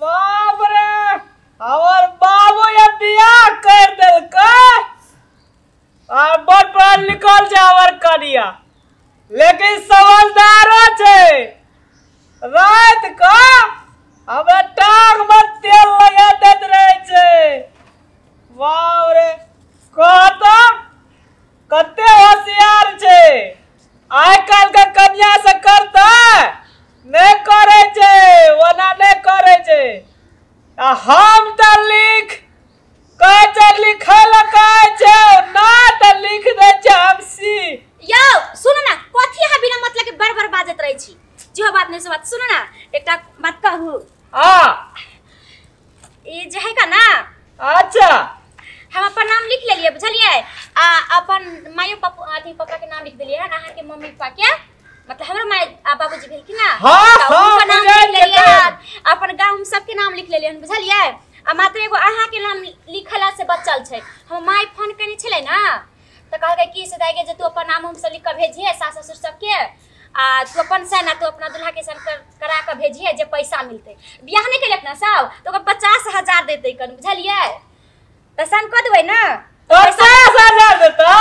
बाप रे, हमर बाबू ये बियाह कर देलकै आ बड़ पढ़ल लिखल छै हमर कनिया, लेकिन समझदारो छै। रात क हमरा टांग में तेल लगा दैत रहे छै। बाप रे, कहता कते होशियार छै। आइ काल्हि के कन्या से करतै नहि करै छै, ओना नहि करै छै। आ हम तऽ लिख कहै छै, लिखै लए कहै छै ना तऽ लिख दै छै हम सी। यौ सुनू ना, कथी अहाँ बिना मतलब के बड़ बड़ बाजैत रहै छी? जो बात नहीं से बात। सुनू ना, एकटा बात कहू। हाँ ई जे है का ना, अच्छा हम अपन नाम लिख लेलियै बुझलियै, आ अपन मायो पप्पा अथी पापा के नाम लिख देलियै हन, अहाँ के मम्मी पापा के, मतलब हमरो माय आ बाबूजी भेलखिन ना, हाँ, तऽ हाँ, हुनकर नाम बुझाइ लिख लेलियै छै। हन, अपन गाँव सबके नाम लिख लेलियै हन बुझलियै। आ मात्र एगो अहाँ के नाम लिखला से बचल छै। हमर my phone केने छलै ना तऽ कहलकै कि से दाइ जे तू अपन नाम हम सब लिख कऽ भेजिहे सास ससुर सबके, आ तू अपन सन आ तू अपना दुल्हा के सन करा कऽ भेजिहे जे पैसा मिलतै। बियाह नहि केलियै अपना सब तऽ ओकर 50,000 देतै कन बुझलियै, तऽ सन कऽ देबै ना? 50,000 देता?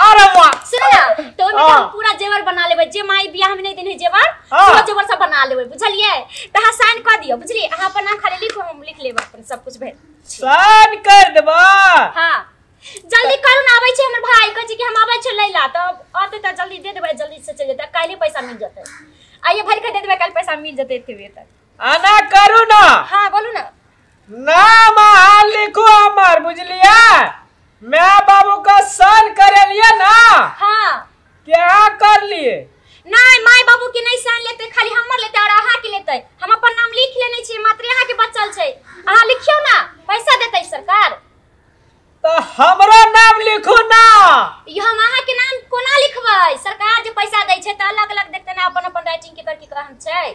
अरे वाह। सुन ना, तो ओहिमे हाँ। हम पूरा जेवर बना लेबै, जे माई बियाह में नहीं देने जेवर हाँ। वो जेवर सब बना लेबै बुझलियै। तऽ अहाँ साइन कऽ दियौ बुझलियै, अहाँ अपन नाम खाली लिखू, हम लिख लेबै अपन सब कुछ भेल। साइन कर देबा? हाँ जल्दी करू ना, आबै छै हमर भाई, कहै छै कि हम आबै छै लैला, तऽ अतै तऽ जल्दी दे देबै, जल्दी से चलि जेतै, काल्हि पैसा मिल जेतै। आइए भरि कऽ दे देबै, काल्हि पैसा मिल जेतै एते बजे तक। आना करू ना। हाँ बोलू ना। नाम अहाँ लिखू हमर बुझलियै, my बाबू का साइन करेलिए ना? हाँ। क्या कर लिए? नहीं my बाबू के नहीं साइन लेतै, खाली हमर लेतै और अहाँ के लेतै। हम अपन नाम लिख लेने छियै, मात्र अहाँ के बचल छै। अहाँ लिखियौ ना, पैसा देतै सरकार। तो हमरो नाम लिखू ना। ई हम अहाँ के नाम कोना लिखबै? सरकार जे पैसा दै छै तऽ अलग अलग देखतै ना, अपन अपन राइटिंग के कर की कहन छै।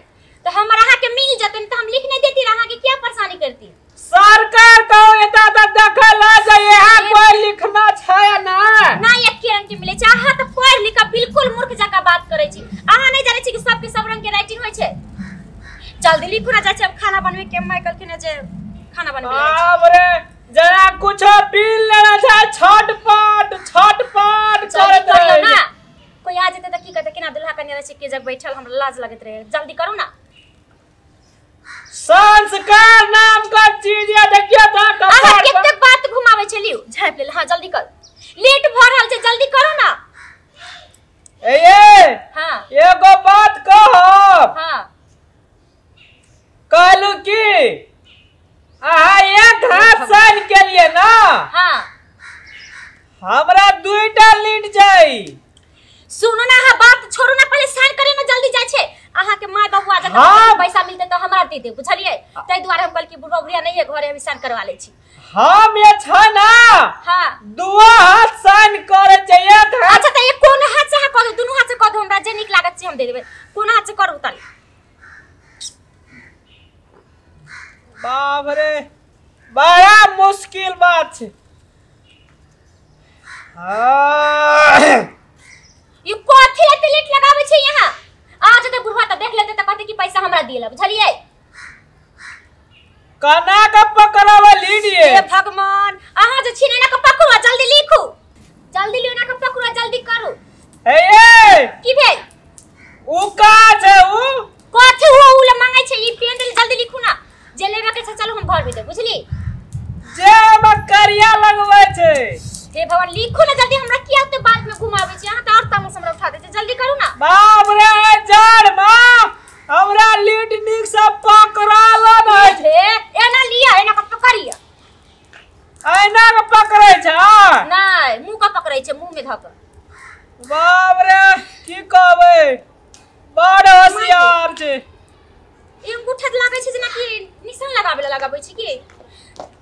तऽ हमर अहाँ के मिल जेतै तऽ हम लिख नहीं देती, अहाँ के क्या परेशानी करती? सरकार कहो एता तऽ देखै ला जे यहाँ कोई लिखना छै ना। ना एके रंग के मिलै छै। अहाँ तऽ पढ़ि लिख कऽ बिल्कुल मूर्ख जकाँ बात करै छी। अहाँ नहीं जानै छी कि सबके सब रंग के राइटिंग होइ छै। जल्दी लिखू ना, जाइ छी अब खाना बनबै के, माय कहलखिन जे खाना बनबै लए। बाप रे, जरा कुछो पी लेना छै, छटपट छटपट जल्दी करैत कर लो रहे। ना, कोई आ जेतै तऽ की कहतै, केना दुल्हा कन्या रहै छै के जग बैठल, हमरा लाज लगैत रहे। जल्दी करू ना। संस्कार नाम का चीज या देखियो त अहाँ कपार पर। कतेक बात घुमाबै छै, लियौ झाँपि लेल। हाँ जल्दी करू, लेट भऽ रहल छै, जल्दी करू ना। ए ये हाँ एगो बात कहब। हाँ कहलू की अहाँ एक हाथ साइन केलिए ना? हाँ हमरा दुईटा लीड जाई। सुनू ना, अहाँ बात छोड़ू ना, पहिले साइन करे ना, जल्दी जाइ छै। अहाँ के my बाबू आ जेतै हाँ। पैसा मिलतै तऽ हमरा दे देब बुझलियै। ताहि दुआरे हम कहल कि बुढ़वा बुढ़िया नहीं है घरे, हम साइन करवा लै छी। हम ये छै ना हाँ दुआ हाथ साइन करे छै, एक हाथ। अच्छा तऽ एक कोन हाथ से अहाँ कऽ दू, दुनू हाथ से कऽ दू, हमरा जे नीक लागत से हम दे देबै। कोन हाथ से करू ताली? बाप रे, बड़ा मुश्किल बात छै। हाँ। ई कथी एते लेट लगाबै छै यहाँ? आ जेतै बुढ़वा तऽ देख लेतै तऽ कहतै कि पैसा हमरा दिए ला बुझलियै। कना के पकड़ावे लीडिए? हे भगवान, अहाँ जे छी ने एना के पकड़ू आ जल्दी लिखू, जल्दी लियौ, एना के पकड़ू आ जल्दी करू। हे ये की भेल? उ का छै उ? कथी उ उ ले मांगै छै? ई पेन देल, जल्दी लिखू ना, जे लेबे के छै चलू हम घर में देब बुझली। जे में करिया लगबै छै। हे भगवान, लिखू ना जल्दी, हमरा किया ओते बात में घुमाबै छी? अहाँ तऽ और तामस हमरा उठा दै छी, जल्दी करू ना। बाप रे, जड़ माँ हमरा लीड नीक से पकड़ाल नै छै। हे एना लिया, एना के पकड़िया। ऐना के पकड़ै छै? नहीं मुंह के पकड़ै छै, मुंह में धऽ के। बाप रे, की कहबै, बड़ होशियार छै। ई अंगूठा लागै छै जेना कि निशान लगाबै ला लगाबै छै की?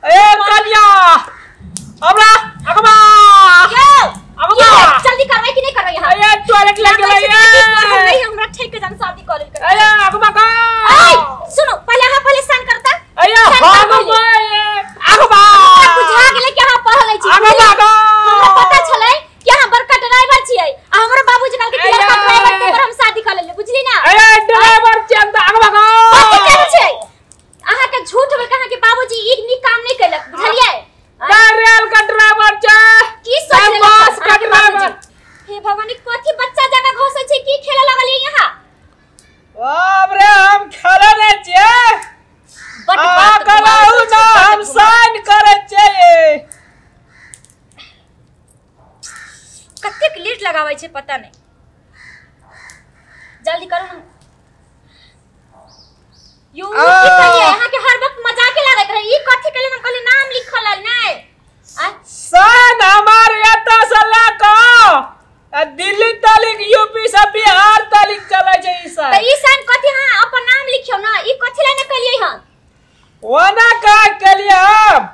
ए कन्या, हमरा अगवा यौ अगवा जल्दी करबै कि नहीं करबै यहाँ? ए टॉयलेट लग लागै गेलै। छै जेना कि पढ़ल नहीं, हमरा ठेक के जान शादी कऽ लेल। ए अगवा का ऐ सुनो, पहिले अहाँ पहिले साइन करता। ए साइन हम करबै। अगवा हमरा बुझा गेलै कि अहाँ पढ़ल नहि छी। अगवा का हमरा पता छलै कि अहाँ बड़का ड्राइवर छियै, आ हमरो बाबूजी कहलकै कि लड़का ड्राइवर के ऊपर हम शादी कऽ लेलियै बुझली ना। ए ड्राइवर छियै त अगवा का कथी करै छै? अहाँ के झूठ झूठ बोल के अहाँ के बाबूजी ई नीक काम नहीं केलक बुझलियै। रेल का ड्राइवर छै की सोच लेलक बस का अहाँके ड्राइवर। बाबूजी? हे भगवान, ई कथी बच्चा जगह घोसै छै, की खेले लगलियै यहाँ? बाप रे, हम खेले नै छियै। बड आ बात कहलहुँ घुमाबै ना, छै, बड हम घुमाबै। साइन करै छियै। कतेक लेट लगाबै छै पता नहीं, जल्दी करू ना। यो आ। की कहिए, अहाँ के हर वक्त मजाके लागैत रहे। ई कथी केले? हम कहली नाम लिखल है नहीं। आ साइन हमार एतऽ से लए कऽ आ दिल्ली तलिक, यूपी से बिहार तलिक चलै छै ई त साइन। ई साइन कथी? हां अपन नाम लिखियौ ना, ई कथी ला ने कलियै हन? ओना का केलियै हम,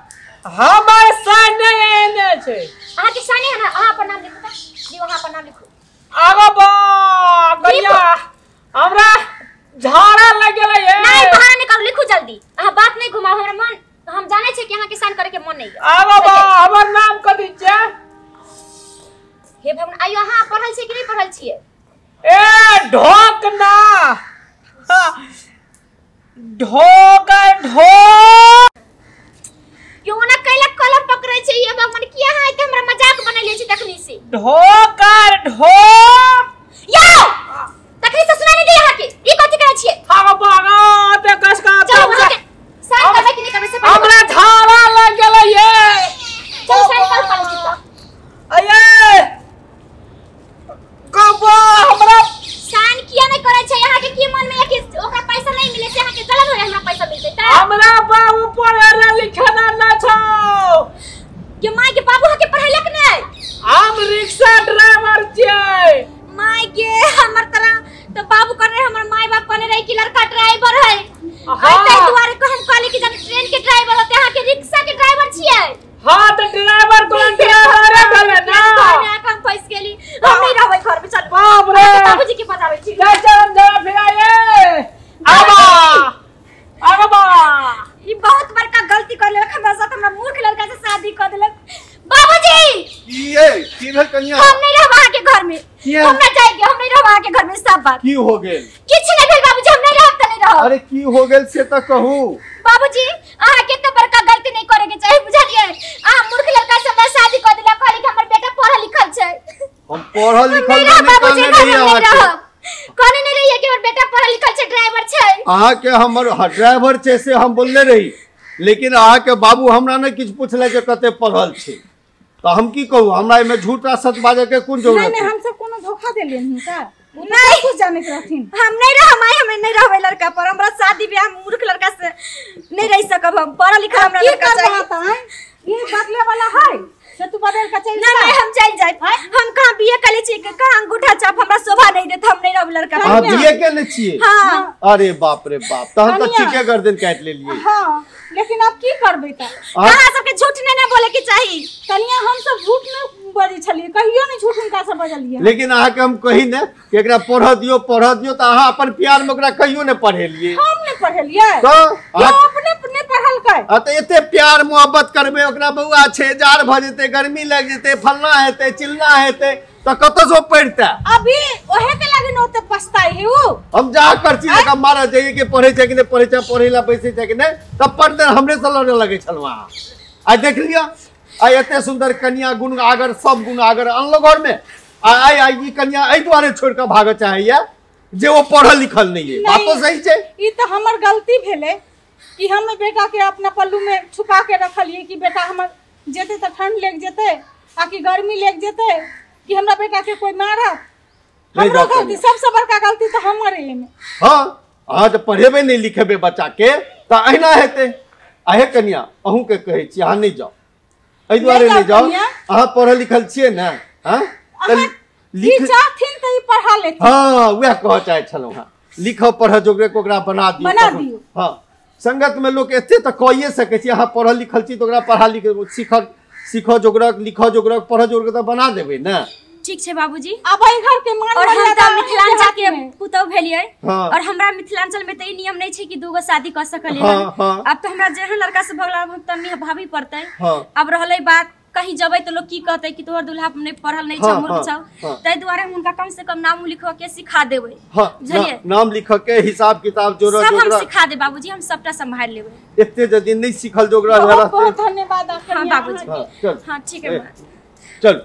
हमर साइन नहि एने छै। अहाँ के साइन है ना, अहाँ अपन नाम लिखू त दियौ, अहाँ अपन नाम लिखू। आगो बा कनिया, हमरा झाड़ा लग गेलै ये। नहीं बहाना नहीं करू, लिखू जल्दी। अहाँ बात नहीं घुमाऊ, हमरा मन हम जानै छै कि अहाँ के साइन करे के मन नहीं है। आगो बा, हमर नाम कथी छै? हे भगवान, आइयो अहाँ पढ़ल छियै कि नहीं पढ़ल छियै? ए ढोक ना, ढोक ढोक। यो ओना कैला कलम पकड़ै छै? हे भगवान, किया अहाँ एते हमरा मजाक बनैले छी तखनी से? ढोक ढोक। यौ तखनी से सुनाई नहीं दे अहाँ के, ई कथी करै छियै? आगो बा, आगो ते कस का चलू अहाँ के साइन करबै कि नहीं करबै से पहिले हमरा झाड़ा लग गेलै ये। चलू साइन करू पड़ै छै त। अये गबा, हमरा साइन किया नहीं करै छै? अहाँ के की मन में है कि ओकरा पैसा नहीं मिले से अहाँ के जलन होय हमरा पैसा मिलतै त? हमरा बाबू पढ़े ला लिखे ना ना छौ। के माय के बाबू अहाँ के पढ़ैलक नहीं? हम रिक्शा ड्राइवर छियै। माय के हमर तरह तो बाबू कर रहे, हमर माय बाप कहने रहे कि लड़का ड्राइवर है। हाँ। आई ताहि दुआरे को हम कहले कि जब ट्रेन के ड्राइवर होते अहाँ के रिक्शा के ड्राइवर छियै। हाँ तो ड्राइवर कोन ड्राइवर भेलै ना? घर में आके हम फंस गेली, हम नहीं रहबै घर में। चल बाप रे, बाबूजी के बजाबै छी। चल चल जरा फिर आइए। आबा आबा, ई बहुत बड़का गलती कर लेलक हमरा साथ, हमरा मूर्ख लड़का से शादी कर देलक। बाबूजी की ये की भेल कनिया? हम नहीं रहब अहाँ के घर में। किया? हम ना जाएंगे, हम नहीं रहब अहाँ के घर में। सब बात की हो गेल? किछु नहीं भेल बाबूजी, हम नहीं रहब त नहीं रहब। अरे की हो गेल से त कहू। बाबूजी अहाँ के तो बड़का गलती नहीं करे के चाही बुझलियै। अहाँ मूर्ख लड़का से हमरा शादी कर देलक, कहली कि हमर बेटा पढ़ल लिखल छै। हम पढ़ल हम लिखल नहीं रहब नहीं बाबूजी, कहने घर रही में नहीं अहाँके। रहब। कहने नहीं रहियै कि हमर बेटा पढ़ल लिखल छै, ड्राइवर छै। अहाँके हमर ड्राइवर छै से हम बोलने रही, लेकिन अहाँके बाबू हमरा ने किछु पूछले जे कते पढ़ल छै, तऽ हम की कहू? हमरा एहिमे झूठ आ सच बाजै के कोन नहीं जरूरत नहीं, है? हम सब कोनो धोखा देलियन हुनका, उ तो नहीं। सब कुछ जानैत रहथिन। हम नहीं रहब माय, हम नहीं रहबै लड़का पर। हमरा शादी ब्याह मूर्ख लड़का से नहीं रह सकब हम, पढ़ल लिखल हमरा की लड़का करबह चाहिए। तहन? ई बदले वाला है से तू बदल के चलि ना जा। नहीं, हम चल जाए। हम कहाँ बीए कले छी, कहाँ अंगूठा छाप, हमरा शोभा नहीं देत, हम नहीं रहब लड़का पर। अहाँ बीए केने छियै? हाँ। अरे बाप रे बाप, तहन तऽ कनिया। ठीके गर्दन काटि लेलियै। हाँ, लेकिन अब की करबै तऽ? अहाँ सबके झूठ नहीं ना बोले के चाही। कनिया हम सब झूठ नहीं बजै छलियै, कहियो नहीं झूठ हुनका से बजलियै। लेकिन अहाँके हम कही ने कि एकरा पढ़ऽ दियौ पढ़ऽ दियौ, तऽ अहाँ अपन प्यार में ओकरा कहियो ने पढ़ेलियै। हम नहीं पढ़ेलियै, तऽ यो अपने नहीं पढ़लकै। आ तऽ एते प्यार मोहब्बत करबै ओकरा, बौआ छै जाड़ भऽ जेतै, गर्मी लागि जेतै, फल्लाँ हेतै चिल्लाँ हेतै, तऽ कतऽ से पढ़ितै? अभी ओहे के लागी न ओते पछताई है उ। हम जा कर छी जकरा मारऽ जाइए कि पढ़ै छै कि नहि पढ़ै छै, पढ़ै लए बैसै छै कि नहि, तब पढ़ते हमरे से लड़े लगै छलहुँ अहाँ। आइ देख लिअ, आइ एते सुन्दर कनिया, गुण आगर सब गुण आगर अनलहुँ घरमे, आ आइ आइ ई कनिया एहि दुआरे छोड़ि कऽ भागऽ चाहैया जे ओ पढ़ल लिखल नहि अइ। बातो सही छै। ई तऽ हमर गलती भेलै कि हम बेटा के अपना पल्लू में छुपा के रखलियै कि बेटा हमर जेतै तऽ ठंड लागि जेतै आ कि गर्मी लागि जेतै, कि हमरा बेटा के कोई मारत। नहीं हमरो जाओ गलती कनिया। सबसे बड़का गलती तऽ हमर एहिमे। हाँ, अहाँ जे पढ़ेबै नहि लिखेबै बच्चा के तऽ अहिना हेतै। आहे कनिया, अहूँके कहै छी अहाँ नहि जाउ, एहि दुआरे नहि नहि जाउ जाउ। कनिया। अहाँ पढ़ल लिखल छियै ने? हाँ तऽ अहाँ लिख ई चाहथिन तऽ ई पढ़ा लेथिन। हाँ, वएह कहऽ चाहै छलहुँ हँ, लिखऽ पढ़ऽ जोगरे के ओकरा बना दियौ बना तखन। दियौ। हाँ, संगत में लोक एते तऽ कहिए सकै छै, अहाँ पढ़ल लिखल छी तऽ ओकरा पढ़ा लिख सीखऽ जोगरक, लिखऽ जोगरक, पढ़ऽ जोगरक तऽ बना देबै ने। ठीक छै बाबूजी। अब एहि घर के मान और हम मर्यादा तऽ अहाँके मिथिलांचल के हाथमे। पुतहु भेलियै। हाँ। और हमरा मिथिलांचल में तऽ ई नियम नहीं छै कि दूगो शादी कऽ सकलियै। हाँ, हाँ। अब तऽ हमरा जेहन लड़का से भऽ गेल, अब हम तऽ भाभी पड़तै। हाँ। अब रहलै बात कहीं जबै तऽ लोग की कहतै कि तोहर दुल्हा नहि पढ़ल नहि छौ, मूर्ख छौ, ताहि दुआरे हम हुनका कम से कम नाम लिखऽ के सिखा देबै। हाँ, नाम लिखऽ के हिसाब किताब जोड़ा सब हम सिखा देब बाबूजी, हम सबटा सम्हारि लेबै। एते यदि नहि सिखल जोगरा रहतै। बहुत धन्यवाद। हाँ बाबूजी, हाँ ठीक है, चल।